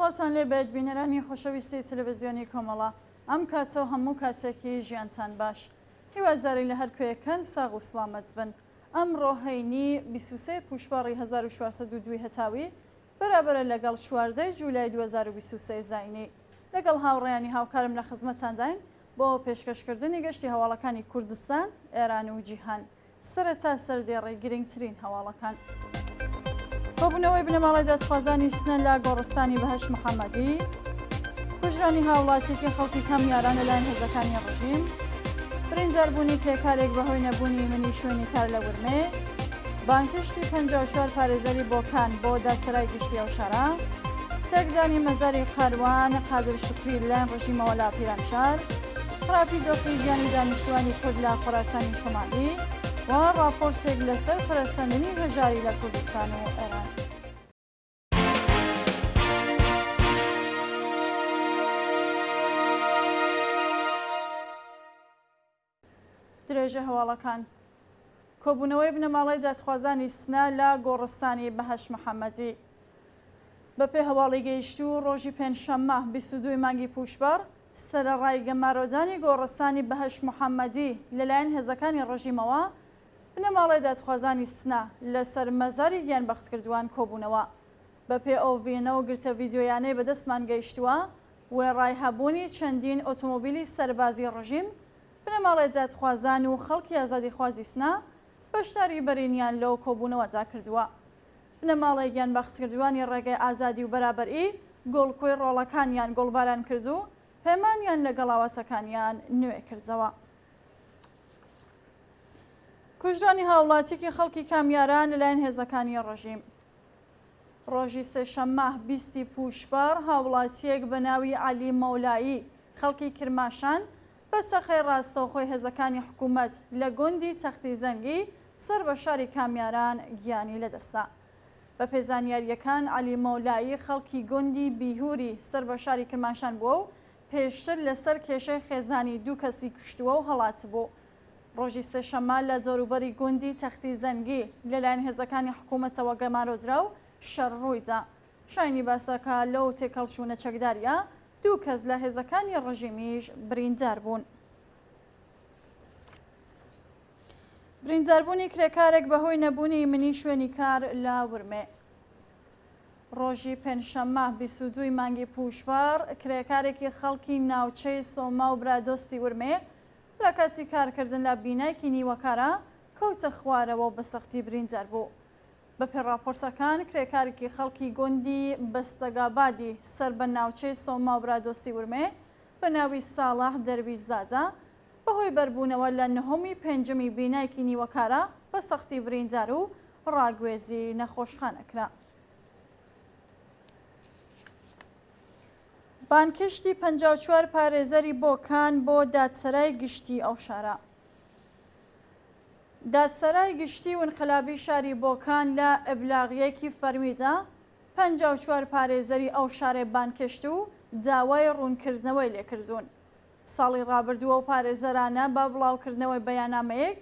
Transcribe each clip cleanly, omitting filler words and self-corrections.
سڵاوتان لێ بێت بینەرانی خۆشەویستی تەلەڤزیۆنی کۆمەڵە ئەم کاتە و هەموو کاتێکی ژیانتان باش هیوادارین لە هەر کوێیەکەن ساغ و سڵامەت بن ئەمڕۆ هەینی 23 پووشپەڕی 1402 هەتاوی بەرابەرە لەگەڵ 14 جولای 2023 زاینی لەگەڵ هاوڕێیانی هاوکارم لە خزمەتتانداین بۆ پێشکەشکردنی گەشتی هەواڵەکانی کوردستان، ئێران و جیهان. سەرەتا سەردێڕی گرنگترین هەواڵەکان. کۆبوونەوەی بنەماڵەی دادخوازانی سنە لە گۆڕستانی بەهەشت محەممەدی، کوژرانی هاوڵاتیەکی خەڵکی کامیاران لەلایەن هێزەکانی ڕژیم، برینداربوونی کرێکارێک بەهۆی نەبوونی منی شوێنی کار لە ورمێ، بانگهێشتی 54 پارێزەری بۆکان بۆ دادسەرای گشتی ئەو شارە، تێکدانی مەزاری قاروان قادر شوکری لەلایەن ڕژیمەوە لە پیرانشار، خراپی دۆخی ژیانی دانیشتوانی کورد لە خۆراسانی شۆمالی و ڕاپۆرتێک لەسەر پەرەسەندنی هەژاری لە کوردستان و ئێران. درێژە هەواڵەکان کۆبوونەوەی بنەماڵەی دادخوازانی سنە لە گۆڕستانی بەهەشت محەممەدی. بەپێ هەواڵی گەیشتوو ڕۆژی پێنجشەممە 22 مانگی پووشپەڕ سەرەڕای گەمارۆدانی گۆڕستانی بەهەشت محەممەدی لەلایەن هێزەکانی ڕژیمەوە، بنەماڵەی دادخوازانی سنە لەسەر مەزاری گیانبەختکردووان کۆبوونەوە. بەپێ ئەو وێنە و گرتە ڤیدیۆیانەی بەدەستمان گەیشتووە، وێڕای هەبوونی چەندین ئۆتۆمۆبیلی سەربازی ڕژیم، بنەماڵەی دادخوازان و خەڵکی ئازادیخوازی سنە بەشداری بەرینیان لەو کۆبوونەوەدا کردووە. بنەماڵەی گیانبەختکردووانی ڕێگای ئازادی و بەرابەری گوڵکۆی ڕۆڵەکانیان گوڵباران کرد و پەیمانیان لەگەڵ ئاواتەکانیان نوێ کردەوە. کوژرانی هاوڵاتیەکی خەڵکی کامیاران لەلایەن هێزەکانی ڕژیم. ڕۆژی سێشەممە بیستی پووشپەڕ هاوڵاتییەک بە ناوی عەلی مەولایی خەڵکی کرماشان بە چەقەی ڕاستەوخۆی هێزەکانی حکوومەت لە گوندی تەختی زەنگی سەر بە شاری کامیاران گیانی لەدەستدا. بەپێی زانیارییەکان عەلی مەولایی خەڵکی گوندی بیهوری سەر بە شاری کرماشان بووە و پێشتر لەسەر کێشەی خێزانی دوو کەسی کوشتووە و هەڵاتبوو. ڕۆژی سێشەممە لە دەوروبەری گوندی تەختی زەنگی لەلایەن هێزەکانی حکوومەتەوە گەمارۆدرا و شەڕ ڕوویدا. شایانی باسە کە لەو تێکهەڵچوونە چەکدارییە دوو کەس لە هێزەکانی ڕژیمیش بریندار بوون. برینداربوونی کرێکارێک بەهۆی نەبوونی منی شوێنی کار لە ورمێ. ڕۆژی پێنجشەممە 22 ی مانگی پووشپەڕ کرێکارێکی خەڵکی ناوچەی سۆما و برادۆستی ورمێ لە کاتی کارکردن لە بینایەکی نیوەکارە کەوتە خوارەوە و بە سەختی بریندار بوو. بەپێی ڕاپۆرتەکان کرێکارێکی خەڵکی گوندی بەستەگابادی سەر بە ناوچەی سۆما و برادۆستی ورمێ بە ناوی ساڵح دەرویشزادە بەهۆی بەربوونەوە لە نهۆمی پێنجەمی بینایەکی نیوەکارە بە سەختی بریندار و ڕاگوێزی نەخۆشخانە کرا. بانگهێشتی 54 پارێزەری بۆکان بۆ دادسەرای گشتی ئەو شارە. دادسەرای گشتی و ئینقلابی شاری بۆکان لە ئیبلاغیەکی فەرمیدا 54 پارێزەری ئەو شارەی بانگهێشت و داوای ڕوونکردنەوەی لێکردوون. ساڵی ڕابردوو ئەو پارێزەرانە بە بڵاوکردنەوەی بەیاننامەیەک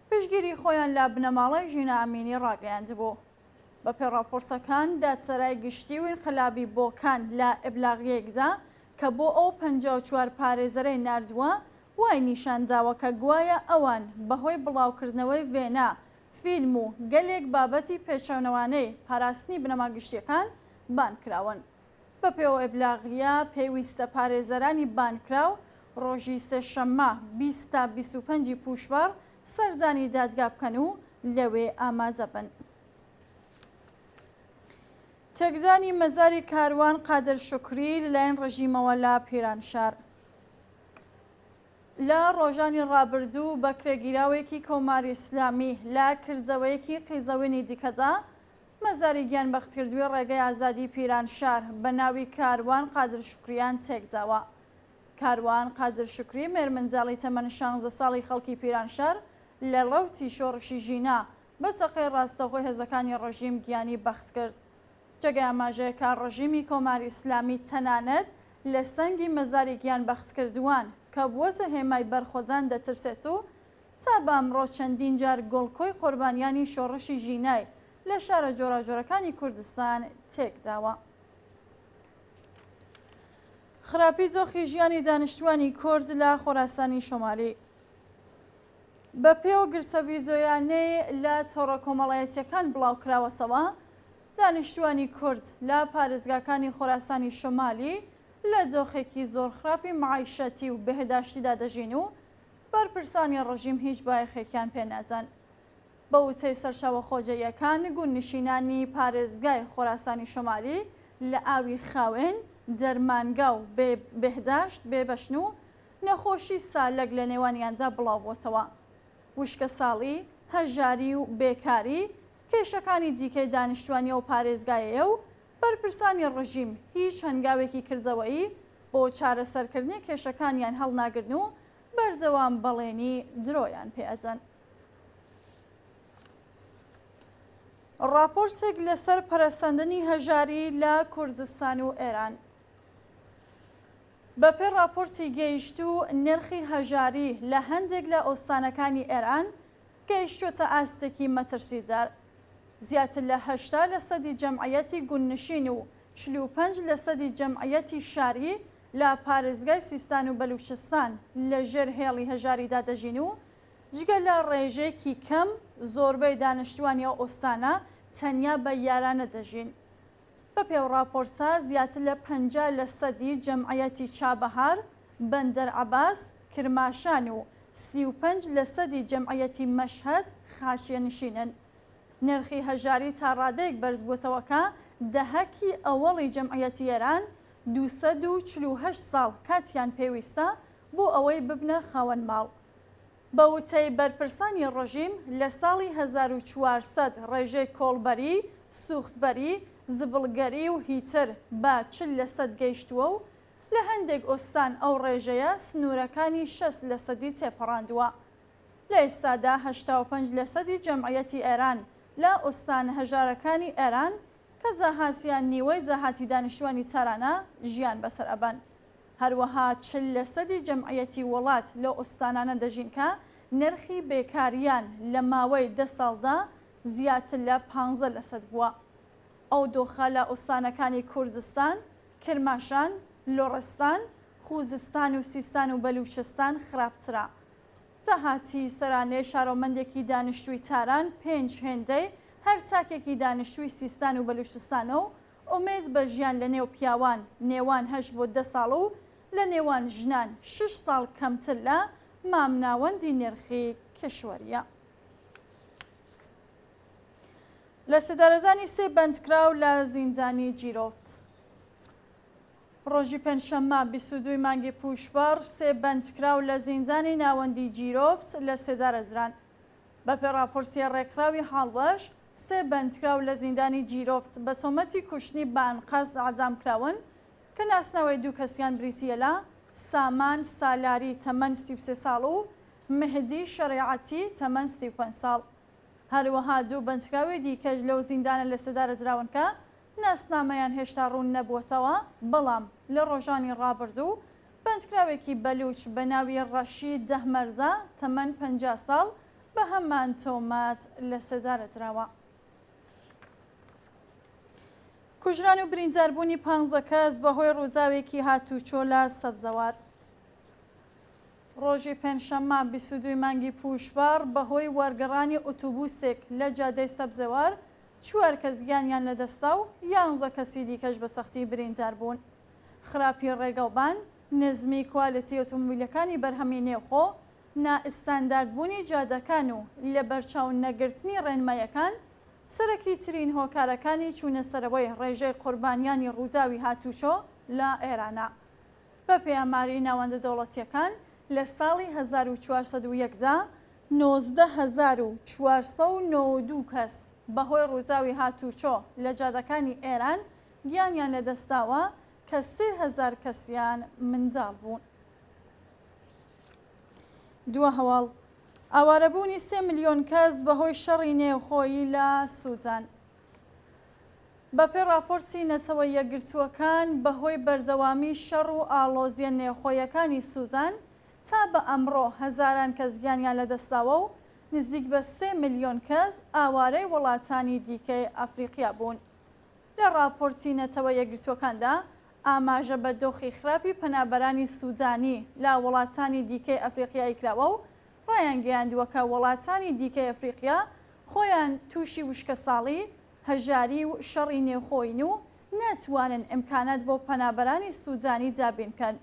پشتگیری خۆیان لە بنەماڵەی ژینا ئەمینی ڕاگەیاندبوو. بەپێی ڕاپۆرتەکان، دادسەرای گشتی و ئینقلابی بۆکان لە ئیبلاغیەیەکدا کە بۆ ئەو 54 پارێزەرەی ناردووە، وای نیشان داوە کە گوایە ئەوان بەهۆی بڵاوکردنەوەی ڤێنە، فیلم و گەلێک بابەتی پێچەونەوانەی پاراستنی بنەما گشتیەکان بانگ کراون. بەپێی ئەو ئیبلاغیە، پێویستە پارێزەرانی بانگکراو ڕۆژی سێشەممە 20 تا 25 ی پووشپەڕ سەردانی دادگا بکەن و لەوێ ئامادە بن. تێکدانی مەزاری کاروان قادر شوکری لەلایەن ڕژیمەوە لە پیرانشار. لە ڕۆژانی ڕابردوو بەکرێگیراوێکی کۆماری ئیسلامی لە کردەوەیەکی قیزەونی دیکەدا مەزاری گیانبەختکردووی ڕێگەی ئازادی پیرانشار بە ناوی کاروان قادر شوکریان تێکداوە. کاروان قادر شوکری مێرمنداڵی تەمەن شانزە ساڵی خەڵکی پیرانشار لە ڕەوتی شۆڕشی ژینا بە چەقەی ڕاستەوخۆی هێزەکانی ڕژیم گیانی بەخت کرد. جێگەی ئاماژەیە کە ڕژیمی کۆماری ئیسلامی تەنانەت لە سەنگی مەزاری گیانبەختکردووان کە بووەتە هێمای بەرخۆدان دەترسێت و تا بە ئەمڕۆ چەندین جار گۆڵکۆی قوربانیانی شۆڕشی ژینای لە شارە جۆراوجۆرەکانی کوردستان تێکداوە. خراپی دۆخی ژیانی دانیشتووانی کورد لە خۆراسانی شۆمالی. بە پێ و گرتە ڤیدیۆیانەی لە تۆڕە کۆمەڵایەتییەکان بڵاوکراوەتەوە، دانیشتووانی کورد لە پارێزگاکانی خۆراسانی شۆمالی لە دۆخێکی زۆر خراپی مەعیشەتی و بێهداشتیدا دەژین و بەرپرسانی ڕژیم هیچ بایەخێکیان پێ نادەن. بە وتەی سەرچاوە خۆجێیەکان، گوندنشینانی پارێزگای خۆراسانی شۆمالی لە ئاوی خاوێن، دەرمانگا و بێهداشت بێبەشن و نەخۆشی سالەک لە نێوانیاندا بڵاوبۆتەوە. وشکەساڵی، هەژاری و بێکاری، کێشەکانی دیکەی دانیشتوانی ئەو پارێزگایەیە و بەرپرسانی ڕژیم هیچ هەنگاوێکی کردەوەیی بۆ چارەسەرکردنی کێشەکانیان هەڵناگرن و بەردەوام بەڵێنی درۆیان پێ ئەدەن. ڕاپۆرتێک لەسەر پەرەسەندنی هەژاری لە کوردستان و ئێران. بەپێی ڕاپۆرتی گەیشتوو، نرخی هەژاری لە هەندێک لە ئوستانەکانی ئێران گەیشتووەتە ئاستێکی مەترسیدار. زیاتر لە 80 لەسەدی جەمعیەتی گوندنشین و 45 لەسەدی جەمعیەتی شاری لە پارێزگای سیستان و بەلوچستان لە ژێر هێڵی هەژاریدا دەژین و جگە لە ڕێژەیەکی کەم، زۆربەی دانیشتووانی ئەو ئوستانە تەنیا بە یارانە دەژین. بەپێ و ڕاپۆرتە زیاتر لە 50 لەسەدی جەمعیەتی چابەهار، بەندەر عەباس، کرماشان و 35 لەسەدی جەمعیەتی مەشهەد حاشیەنشینن. نرخی هەژاری تا ڕادەیەک بەرزبووەتەوە کە دەهەکی ئەوەڵی جەمعیەتی ئێران 248 ساڵ کاتیان پێویستە بۆ ئەوەی ببنە خاوەن ماڵ. بە وتەی بەرپرسانی ڕژیم، لە ساڵی 1400 ڕێژەی کۆڵبەری، سووختبەری، زبڵگەری و هیتر بە 40 لەسەد گەیشتووە و لە هەندێک ئوستان ئەو ڕێژەیە سنوورەکانی 60 لەسەدی تێپەڕاندووە. لە ئێستادا 85 لەسەدی جەمعیەتی ئێران لە ئوستانە هەژارەکانی ئێران کە داهاتیان نیوەی داهاتی دانیشتوانی تارانە ژیان بەسەر ئەبەن. هەروەها 40 لەسەدی جەمعیەتی وڵات لەو ئوستانانە دەژین کە نرخی بێکارییان لە ماوەی دە ساڵدا زیاتر لە پانزە لەسەد بووە. ئەو دۆخە لە ئوستانەکانی کوردستان، کرماشان، لوڕستان، خوزستان و سیستان و بەلووچستان خراپترە. داهاتی سەرانەی شارۆمەندێکی دانیشتووی تاران پێنج هێندەی هەر تاکێکی دانیشتووی سیستان و بەلووچستانە و ئومێد بە ژیان لە نێو پیاوان نێوان هەشت بۆ دە ساڵ و لە نێوان ژنان شەش ساڵ کەمتر لە مامناوەندی نرخی کیشوەرییە. لە سێدارەدانی سێ بەندکراو لە زیندانی جیرۆفت. ڕۆژی پێنجشەممە 22 مانگی پووشپەڕ سێ بەندکراو لە زیندانی ناوەندی جیرۆفت لە سێدارە دران. بەپێی ڕاپۆرتی ڕێکخراوی حاڵبەش، سێ بەندکراو لە زیندانی جیرۆفت بە تۆمەتی کوشتنی بە ئەنقەست ئیعدام کراون کە ناسناوەی دوو کەسیان بریتییە لە سامان سالاری تەمەن 33 ساڵ و مهدی شەریعەتی تەمەن 35 ساڵ. هەروەها دوو بەندکراوی دیکەش لەو زیندانە لەسێدارە دراون کە ناسنامەیان هێشتا ڕوون نەبووەتەوە، بەڵام لە ڕۆژانی ڕابردوو بەندکراوێکی بەلووچ بە ناوی ڕەشید دەهمەرزا تەمەن 50 ساڵ بە هەمان تۆمەت لەسێدارە دراوە. کوژران و برینداربوونی پانزە کەس بەهۆی ڕووداوێکی هاتووچۆ لە سەبزەوار. ڕۆژی پێنجشەممە 22 مانگی پووشپەڕ بەهۆی وەرگەڕانی ئوتوبوسێک لە جادەی سەبزەوار چوار کەس گیانیان لەدەستدا و یانزە کەسی دیکەش بە سەختی بریندار بوون. خراپی ڕێگەوبان، نزمی کوالێتی ئۆتۆمۆبیلەکانی بەرهەمی نێوخۆ، نائستانداردبوونی جادەکان و لەبەرچاو نەگرتنی ڕێنمایەکان سەرەکیترین هۆکارەکانی چوونەسەرەوەی ڕێژەی قوربانیانی ڕووداوی هاتووچۆ لە ئێرانە. بەپێی ئاماری ناوەندە دەوڵەتییەکان لە ساڵی 1401 دا 19492 کەس بەهۆی ڕووداوی هاتووچۆ لە جادەکانی ئێران گیانیان لەدەستداوە کە 3000 کەسیان منداڵ بوون. دوا هەواڵ، ئاوارەبوونی سێ ملیۆن کەس بەهۆی شەڕی نێوخۆیی لە سودان. بەپێی ڕاپۆرتی نەتەوە یەکگرتووەکان، بەهۆی بەردەوامی شەڕ و ئاڵۆزییە نێوخۆیەکانی سودان، تا بە ئەمڕۆ هەزاران کەس گیانیان لەدەستداوە و نزیک بە سێ ملیۆن کەس ئاوارەی وڵاتانی دیکەی ئەفریقیا بوون. لە ڕاپۆرتی نەتەوە یەکگرتووەکاندا. ئاماژە بە دۆخی خراپی پەنابەرانی سودانی لە وڵاتانی دیکەی ئەفریقیایی کراوە و ڕایانگەیاندووە کە وڵاتانی دیکەی ئەفریقیا خۆیان تووشی وشکەساڵی، هەژاری و شەڕی نێوخۆیین و ناتوانن ئیمکانات بۆ پەنابەرانی سودانی دابین بکەن.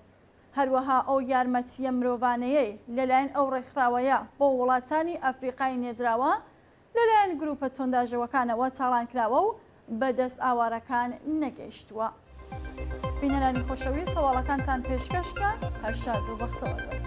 هەروەها ئەو یارمەتییە مرۆڤانەیەی لەلایەن ئەو ڕێکخراوەیە بۆ وڵاتانی ئەفریقایی نێردراوە، لەلایەن گروپە تونداژەوەکانەوە تاڵانکراوە و بەدەست ئاوارەکان نەگەیشتووە. بینەرانی خۆشەویست هەواڵەکانتان پێشکەش کرا، هەر شاد و بەختەوەر بن.